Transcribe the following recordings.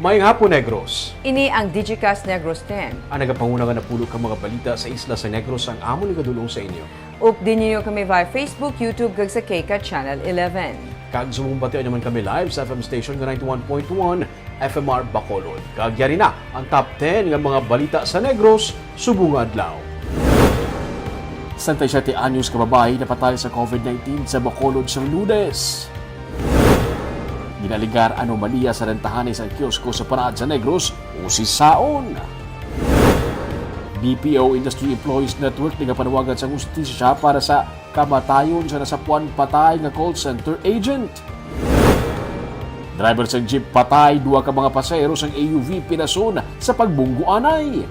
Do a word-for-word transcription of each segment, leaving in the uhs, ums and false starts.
Maayong hapon, Negros. Ini ang Digicast Negros ten. Ang nagapanguna nga napulo ka mga balita sa isla sa Negros ang amon igadulong sa inyo. Updi ninyo kami via Facebook, YouTube, kag sa K CAT Channel eleven. Kag subong batian naman kami live sa F M station nga ninety-one point one F M R Bacolod. Kag yari na ang top ten nga mga balita sa Negros subong nga adlaw. Santa y siete anyos ka babayi napatay sa COVID nineteen sa Bacolod sang Lunes. Ginaligar anomalya sa rentahan sa kiosko sa Paraad sa Negros, usisaon. B P O Industry Employees Network nagapanawagan sa hustisya para sa kamatayon sa nasapuan patay nga call center agent. Driver sang jeep patay, duha ka mga pasahero sang A U V pinason sa pagbungguanay.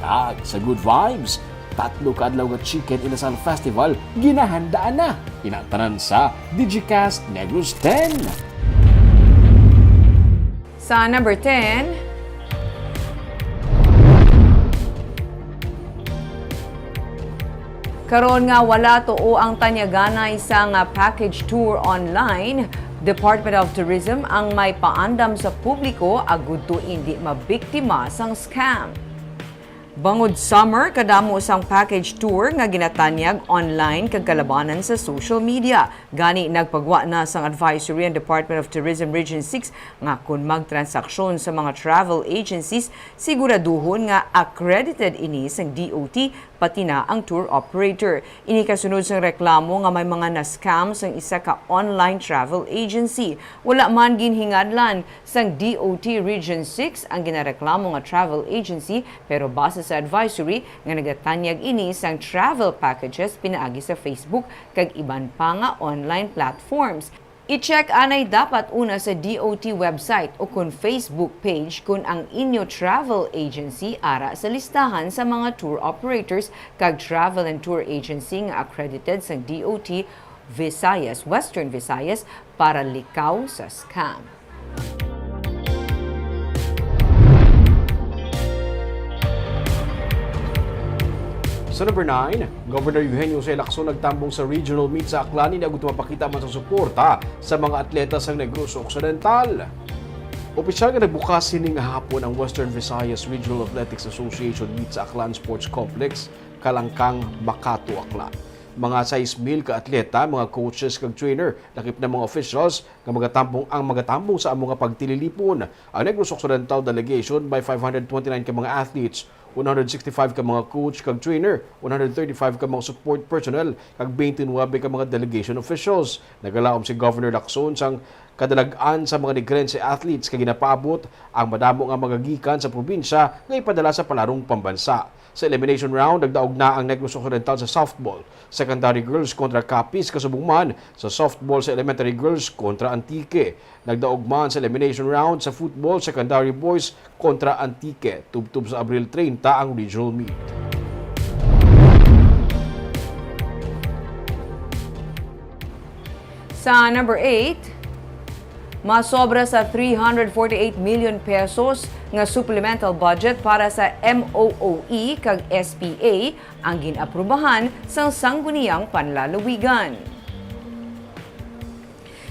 Kag sa Good Vibes, tatlo ka adlaw nga Chicken Inasal Festival ginahandaan na. Ina tanan sa Digicast Negros ten. Sa number ten, karon nga wala tuo ang tanyaganay sang package tour online, Department of Tourism ang may paandam sa publiko agud to indi mabiktima sang scam. Bangod summer, kadamo sang package tour nga ginatanyag online kag kalabanan sa social media. Gani, nagpagwa na sang advisory ang Department of Tourism Region six nga kon magtransaksyon sa mga travel agencies, siguraduhon nga accredited ini sang D O T, pati na ang tour operator. Ini kasunod sang reklamo nga may mga na-scam sang isa ka online travel agency. Wala man ginhingadlan sang D O T Region six ang ginareklamo nga travel agency, pero base sa advisory nga nagatanyag ini sang travel packages pinaagi sa Facebook kag iban pa nga online platforms. I-check anay dapat una sa D O T website ukon Facebook page kon ang inyo travel agency ara sa listahan sa mga tour operators kag travel and tour agency nga accredited sang D O T Visayas, Western Visayas, para likaw sa scam. Sa number nine, Governor Eugenio Jose Lacson nagtambong sa regional meet sa Aklan, ini agud mapakita man sang suporta sa mga atleta sang Negros Occidental. Opisyal nga nagbukas sini nga hapon ang Western Visayas Regional Athletics Association meet sa Aklan Sports Complex, Kalangkang, Makato, Aklan. Mga sais mil ka atleta, mga coaches kag trainer, lakip na mga officials nga magatambong ang magatambong sa amo nga pagtililipon. Ang Negros Occidental delegation may five hundred twenty-nine ka mga athletes, one hundred sixty-five ka mga coach kag trainer, one hundred thirty-five ka mga support personnel, kag twenty-nine ka mga delegation officials. Nagalaom si Governor Lacson sang kadalag-an sa mga Negrense athletes nga ginapaabot ang madamo nga magagikan sa probinsya nga ipadala sa palarong pambansa. Sa elimination round, nagdaog na ang Negros Occidental sa softball. Secondary girls kontra Capiz, kasubong man sa softball sa elementary girls kontra Antique. Nagdaog man sa elimination round sa football, secondary boys kontra Antique. Tubtob sa Abril treinta ang regional meet. Sa number eight, masobra sa three hundred forty-eight million pesos nga supplemental budget para sa M O O E kag S P A ang gin-aprubahan sang Sangguniang Panlalawigan.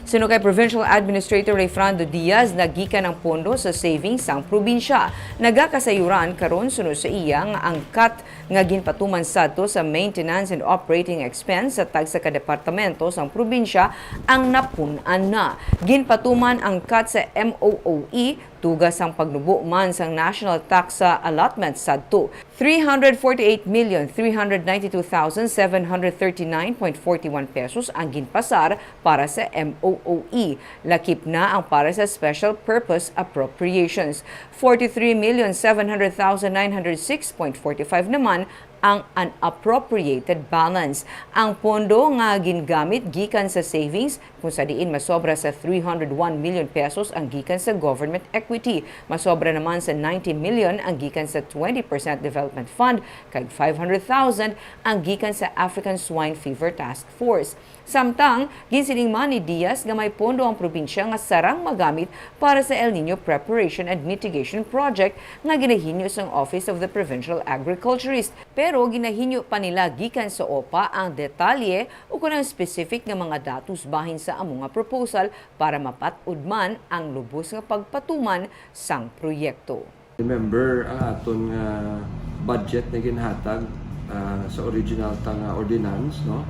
Suno kay Provincial Administrator Rayfrando Diaz, nagikan ang pondo sa savings sang probinsya. Nagakasayuran karon suno sa iya nga ang cut nga ginpatuman sadto sa maintenance and operating expense sa tagsa ka departamento sang probinsya ang napun-an na. Ginpatuman ang cut sa M O O E, tuga sang pagnubo man sang national tax sa allotment sadto. Three hundred forty-eight million three hundred ninety-two thousand seven hundred thirty-nine point forty-one pesos ang ginpasar para sa M O O E. Lakip na ang para sa special purpose appropriations. Forty-three million seven hundred thousand nine hundred six point forty-five naman ang unappropriated balance. Ang pondo nga gingamit gikan sa savings, kung sa diin masobra sa three hundred one million pesos ang gikan sa government equity, masobra naman sa ninety million ang gikan sa twenty percent development fund, kag five hundred thousand ang gikan sa African Swine Fever Task Force. Samtang, ginsiling man ni Diaz nga may pondo ang probinsya nga sarang magamit para sa El Niño Preparation and Mitigation Project nga ginahinyo sang Office of the Provincial Agriculturist, pero ginahinyo pa nila gikan sa OPA ang detalye ukon ang specific nga mga datos bahin sa amo nga proposal para mapat-od man ang lubos nga pagpatuman sang proyekto. Remember ang aton nga budget nga ginhatag, ah, sa original ta nga ordinance, no?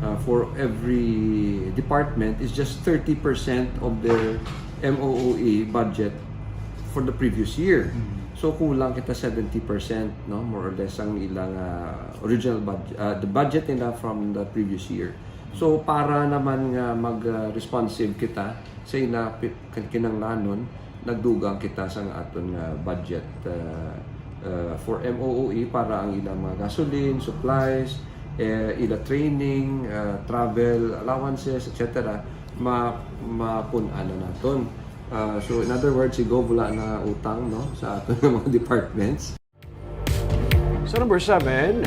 Ah, for every department is just thirty percent of their M O O E budget for the previous year. Mm. So, kulang kita seventy percent, no, more or less, ang ilang, ah, original budget, ah, the budget nila from the previous year. So, para naman nga mag, ah, responsive kita sa ila pi-, kin-, kinahanglanon, nagdugang kita sang aton nga budget, ah, ah, for M O O E para ang ilang mga gasoline, supplies, eh, ila training, ah, travel allowances, et cetera, ma-, mapun-an na naton. Ah, so, in other words, si Gov wala na utang, no, sa aton nga mga departments. Sa number seven,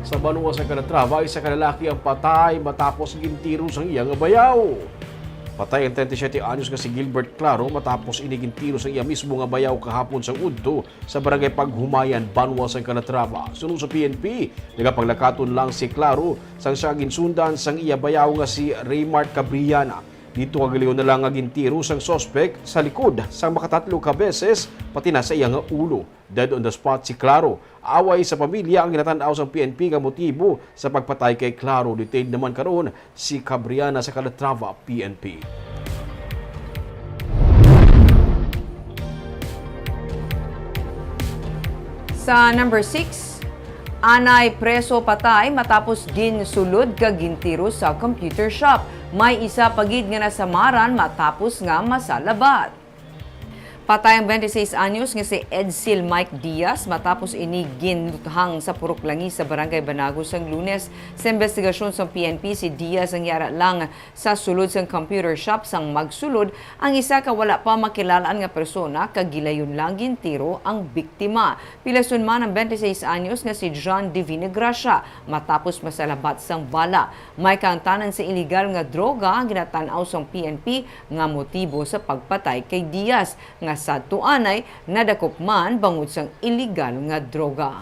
sa banwa sa Calatrava, isa ka lalaki ang patay matapos gintiro sang iya nga bayaw. Patay ang treinta y siete anyos nga si Gilbert Claro matapos ini gintiro sang iya mismo nga bayaw kahapon sang udto sa barangay Paghumayan, banwa sang Calatrava. Suno sa P N P, nagapanglakaton lang si Claro sang siya ginsundan sang iya bayaw nga si Raymart Cabriana. Didto kagalingon na lang nga gintiro sang suspek sa likod sang makatatlo ka beses, pati na sa iya nga ulo. Dead on the spot si Claro. Away sa pamilya ang ginatan-aw sang P N P nga motibo sa pagpatay kay Claro. Detained naman karon si Cabriana sa Calatrava P N P. Sa number six, anay preso patay matapos ginsulod kag gintiro sa computer shop. May isa pa gid nga nasamaran matapos nga masalabat. Patay ang twenty-six anyos nga si Edsil Mike Diaz matapos ini ginluthang sa purok langis sa Barangay Banago sang Lunes. Sa imbestigasyon sang P N P, si Diaz ang yara lang sa sulod sang computer shop sang magsulod ang isa ka wala pa makilal-an nga persona, kag gilayon lang gintiro ang biktima. Pilason man ang twenty-six anyos nga si John Divine Gracia matapos masalabat sang bala. May kaangtanan sa iligal nga droga ang ginatan-aw sang P N P nga motibo sa pagpatay kay Diaz, nga sadto anay nadakop man bangod sang iligal nga droga.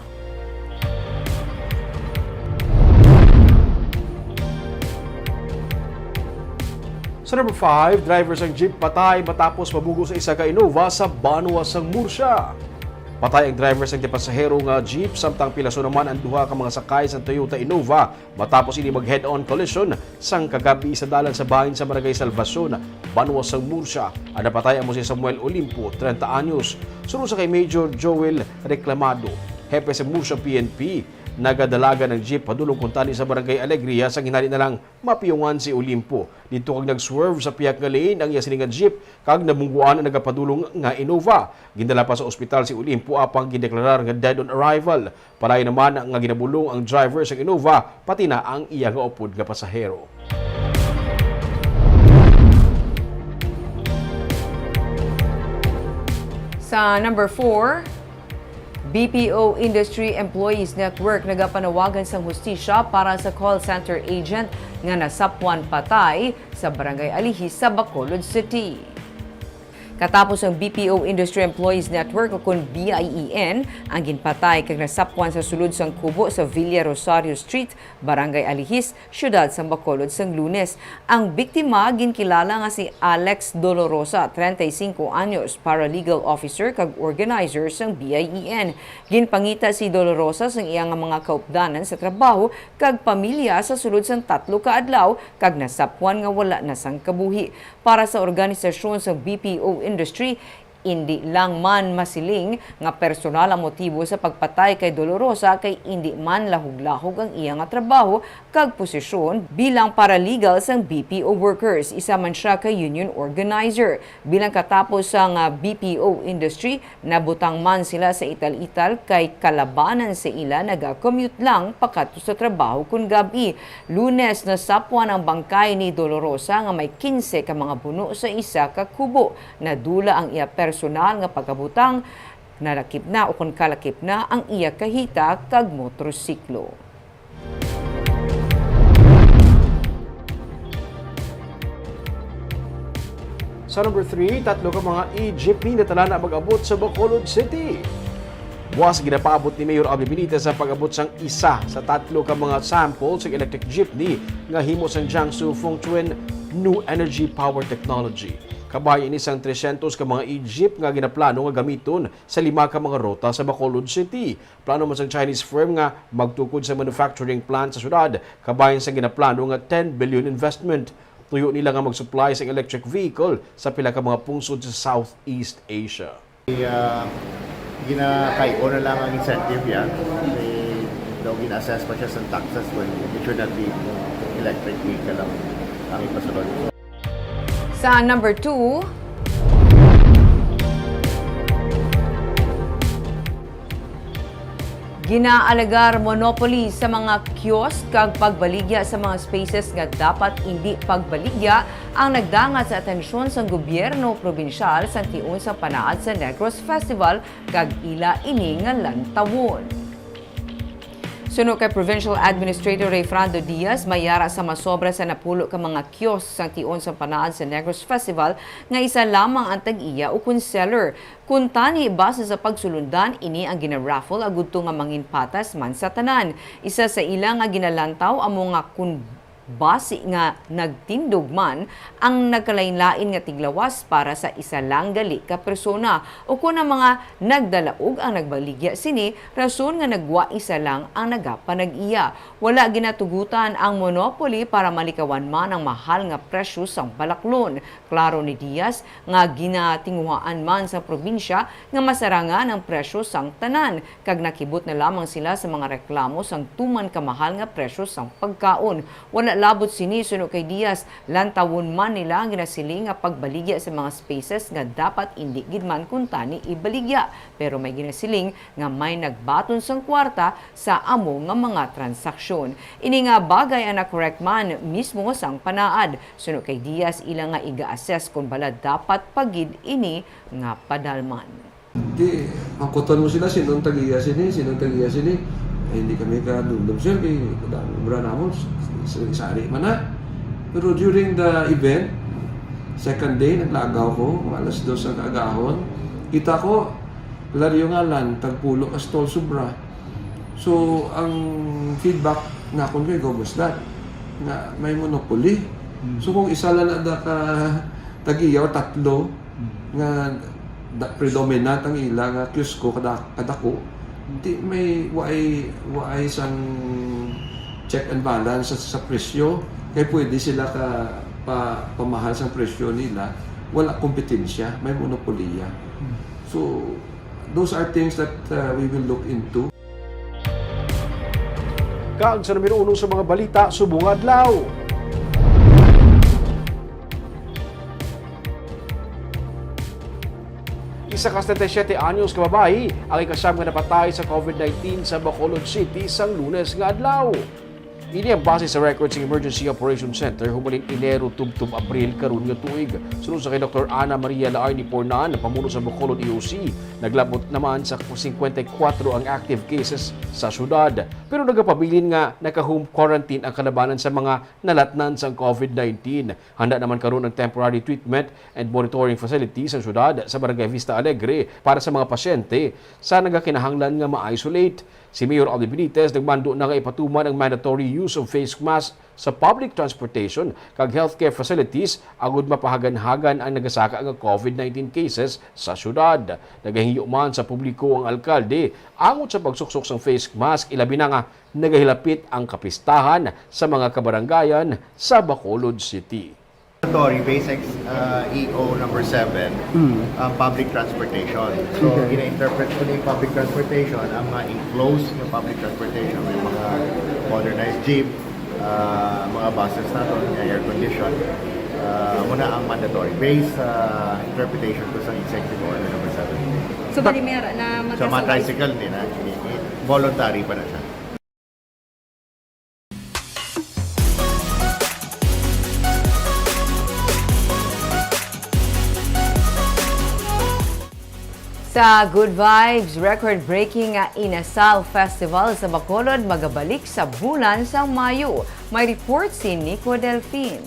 Sa number five, driver sang jeep patay matapos mabugo sa isa ka Innova sa banwa sang Murcia. Patay ang driver sang gipasahero nga jeep, samtang pilason naman ang duha ka mga sakay sa Toyota Innova matapos ini mag head-on collision sang kagab-i sa dalan sa bahin sa Barangay Salvacion, banwa sang Murcia. Ang napatay amo si Samuel Olimpo, treinta anyos. Suno sa kay Major Joel Reclamado, hepe sa Murcia P N P, nagadalagan ang jeep padulong kuntani sa Barangay Alegria, sang hinali na lang mapiyungan si Olimpo. Didto kag nag-swerve sa pihak nga lane ang iya sini nga jeep kag nabungguan ang nagapadulong nga Innova. Gindala pa sa ospital si Olimpo apang gindeklarar nga dead on arrival. Patay naman nga ginabulong ang driver sang Innova, pati na ang iya nga upod nga pasahero. Sa number four, B P O Industry Employees Network nagapanawagan sang hustisya para sa call center agent nga nasapwan patay sa Barangay Alihis sa Bacolod City. Katapos ang B P O Industry Employees Network, ukon B I E N, ang ginpatay kag nasapwan sa sulod sang kubo sa Villa Rosario Street, Barangay Alihis, siyudad sang Bacolod sang Lunes. Ang biktima ginkilala nga si Alex Dolorosa, treinta y cinco anyos, paralegal officer kag organizer sang B I E N. Ginpangita si Dolorosa sang iya nga mga kaupdanan sa trabaho kag pamilya sa sulod sang tatlo ka adlaw kag nasapwan nga wala na sang kabuhi. Para sa organisasyon sang B P O industry, indi lang man masiling nga personal ang motibo sa pagpatay kay Dolorosa, kay indi man lahog-lahog ang iya nga trabaho kag posisyon bilang paralegal sang B P O workers. Isa man sia ka union organizer. Bilang katapos sang, ah, B P O industry, nabutang man sila sa ital-ital kay kalabanan sa ila naga-commute lang pakadto sa trabaho kon gab-i. Lunes, nasapwan ang bangkay ni Dolorosa nga may quince ka mga buno sa isa ka kubo. Nadula ang iya personal nga pagkabutang Nalakip na o kon kalakip na ang iya kahita kag motorsiklo. Sa number three, tatlo ka mga e-jeepney natala na mag-abot sa Bacolod City. Buwas ginapaabot ni Mayor Abby Benitez ang pag-abot sang isa sa tatlo ka mga sample sa electric jeepney nga himo sang Jiangsu Fengchuan New Energy Power Technology. Kabahin ini sang tresyentos ka mga e-jeep nga ginaplano nga gamiton sa lima ka mga ruta sa Bacolod City. Plano man sang Chinese firm nga magtukod sa manufacturing plant sa syudad, kabahin sang ginaplano nga ten billion investment. Tuyo nila nga mag-supply sang electric vehicle sa pila ka mga pungsod sa Southeast Asia. Ah, ginakay-o na lang ang incentive yan. Kay daw gina-assess pa siya sa taxes when it should not be electric vehicle ang, ang ipasulod. Sa number two, ginaalegar monopoly sa mga kiosk kag pagbaligya sa mga spaces nga dapat indi pagbaligya ang nagdangat sa atensyon sang gobyerno probinsyal sang tion sang panaad sa Negros Festival kag ila ini nga lantawon. Suno kay Provincial Administrator Rayfrando Diaz, may yara sa masobra sa napulo ka mga kiosk sang tion sang panaad sa Negros Festival nga isa lamang ang tag-iya o kon seller. Kuntani, base sa pagsulundan, ini ang gina-raffle agud to nga manginpatas man sa tanan. Isa sa ila nga ginalantaw amo nga kon basi nga nagtindog man ang nagkalainlain nga tiglawas para sa isa lang gali ka persona, o kon ang mga nagdalaog ang nagbaligya sini, rason nga nagwa isa lang ang nagapanag-iya. Wala ginatugutan ang monopoly para malikawan man ang mahal nga presyo sang balaklon. Klaro ni Diaz nga ginatinguhaan man sa probinsya nga masarangan ang presyo sang tanan, kag nakibot na lamang sila sa mga reklamo sang tuman ka mahal nga presyo sang pagkaon. Wala labot sini, suno kay Diaz, lantawon man nila ang ginasiling nga pagbaligya sa mga spaces nga dapat indi gid man kuntani ibaligya, pero may ginasiling nga may nagbaton sang kwarta sa amo nga mga transaksyon. Ini nga bagay ang na-correct man mismo sang panaad. Suno kay Diaz, ila nga iga-assess kon bala dapat pa gid ini nga padalman. Di, mangkuton mo sila, sinong tag-iya sini, sinong tag-iya sini. Ay, hindi kami kadumdum, sir, kay kadamo obra namon, s-, s-, sari man na. Pero during the event, second day, naglagaw ko, mga alas dos ang kaagahon. Kita ko, Laryo nga lang, tagpulo ka stall sobra. So, ang feedback nakon kay, "Go, boss, that nga may monopoly." Mm. So, kung isa lang na ka tag-iya o tatlo Mm. nga da-, predominant ang ila nga kiosko kada-, kadako, di may waay, waay sang check and balance sa, sa presyo. Kay pwede sila ka pa-, pamahal sang presyo nila. Wala kompetensya, may monopolya. Mm. So, those are things that, uh, we will look into. Kag sa numero uno sa mga balita subong nga adlaw. Isa ka setenta y siete anyos ka babayi ang ikasyam nga napatay sa COVID nineteen sa Bacolod City sang Lunes nga adlaw. Ini ang base sa record sa Emergency Operation Center humalin Enero tubtob Abril karon nga tuig. Suno sa kay Doktor Ana Maria Laarni Pornan, pamuno sa Bacolod E O C, naglabot naman sa singkwenta y kuwatro ang active cases sa syudad, pero nagapabilin nga naka-home quarantine ang kalabanan sa mga nalatnan sang COVID nineteen. Handa naman karon ang temporary treatment and monitoring facility sa syudad sa Barangay Vista Alegre para sa mga pasyente sa nagakinahanglan nga ma-isolate. Si Mayor Alvin Benitez nagmando na nga ipatuman ang mandatory use of face mask sa public transportation kag healthcare facilities agud mapahaganhagan ang nagasaka nga COVID nineteen cases sa syudad. Nagahingyo man sa publiko ang alkalde angot sa pagsuksok sang face mask, ilabi na nga nagahilapit ang kapistahan sa mga kabarangayan sa Bacolod City. Mandatory basics, uh, E O number seven, Mm. uh, public transportation. So, Okay. gina-interpret ko ni public transportation, ang mga enclosed na public transportation, may mga modernized jeep, uh, mga buses naton nga air condition. Uh, muna ang mandatory based sa interpretation ko sa executive order number seven. So, bali, may ara na So, mga magkasabay. tricycle, hindi na. Hindi, hindi. Voluntary pa na siya. Sa Ka Good Vibes, record-breaking nga Inasal Festival sa Bacolod magabalik sa bulan sang Mayo. May report si Nico Delfin.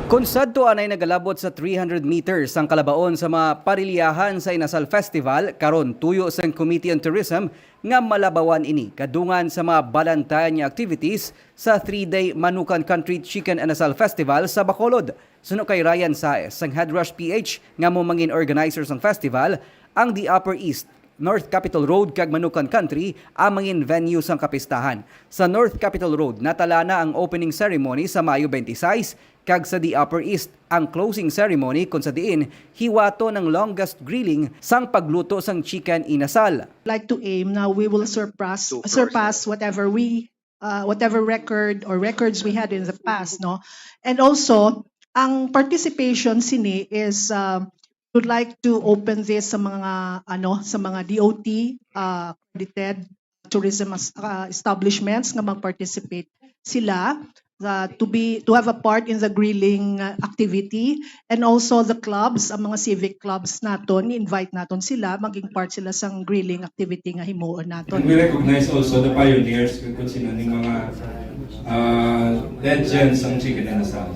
Kon sadto anay nagalabot sa three hundred meters ang kalabaon sa mga parilyahan sa Inasal Festival, karon tuyo sang Committee on Tourism nga malabawan ini kadungan sa mga balantayan nga activities sa three-day Manukan Country Chicken Inasal Festival sa Bacolod. Suno kay Ryan Saez sang Headrush P H nga amo mangin organizer sang festival, ang The Upper East, North Capitol Road kag Manukan Country ang mangin venue sang kapistahan. Sa North Capitol Road, natala na ang opening ceremony sa Mayo twenty-six, kag sa The Upper East ang closing ceremony, kon sa diin hiwaton ang longest grilling sang pagluto sang chicken inasal. Like to aim na we will surpass Two floors, surpass whatever we uh, whatever record or records we had in the past, no? And also, ang participation sini is uh, would like to open this sa mga ano sa mga D O T uh, accredited tourism as- uh, establishments nga mag-participate sila uh, to be to have a part in the grilling uh, activity, and also the clubs, ang mga civic clubs naton, invite naton sila, maging part sila sang grilling activity nga himuon naton. And we recognize also the pioneers, kung sino ning mga uh, legends ang chicken inasal.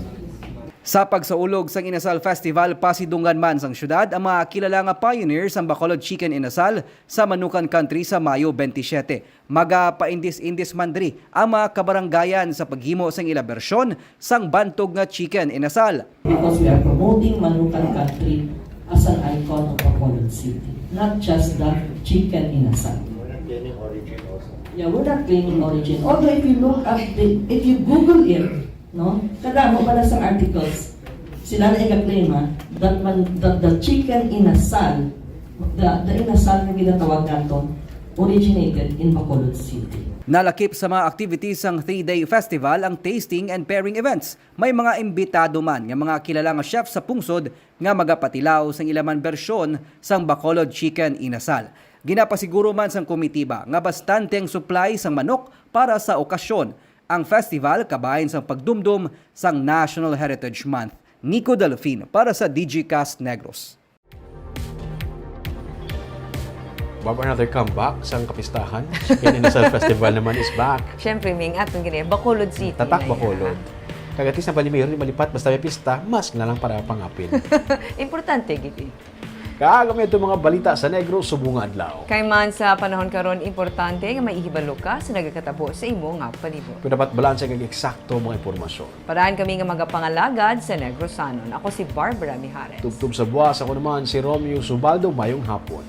Sa pagsaulog sang Inasal Festival, pasidunggan man sang syudad ang mga kilala nga pioneer sang Bacolod Chicken Inasal sa Manukan Country sa Mayo twenty-seven. Magapaindis-indis man diri ang mga kabaranggayan sa paghimo sang ila bersyon sang bantog nga chicken inasal. Because we are promoting Manukan Country as an icon of Bacolod City, not just the chicken inasal. Yeah, we're not claiming origin. Although if you look at the, if you Google it, no, kadamo pa na sa articles. Sila na ika-claim, ha, that man, that the chicken inasal, the, the inasal nga ginatawag naton, originated in Bacolod City. Nalakip sa mga activities sang three-day festival ang tasting and pairing events. May mga imbitado man nga mga kilala nga chef sa pungsod nga magapatilaw sang ila man bersyon sang Bacolod Chicken Inasal. Ginapasiguro man sang komitiba nga bastante ang supply sang manok para sa okasyon. Ang festival kabahin sang pagdumdom sang National Heritage Month. Nico Delfin para sa Digicast Negros. Bob, another comeback sang kapistahan. Chicken Inasal Festival naman is back. Siyempre, Ming, aton gani, Bacolod City. Tatak na Bacolod. Yan. Kag at least ang Balimayor, di malipat, basta may pista, mask na lang para pangapin. Importante, gid. Kag may itong mga balita sa Negros subong nga adlaw. Kay man sa panahon karon, importante nga may ihibalo ka sa nagakatabo sa imo nga palibot. Kung dapat balanse kag eksakto mga impormasyon. Paraan kami nga magapangalagad sa Negrosanon. Ako si Barbara Mijares. Tubtob sa buwas, ako naman si Romeo Subaldo. Mayong hapon.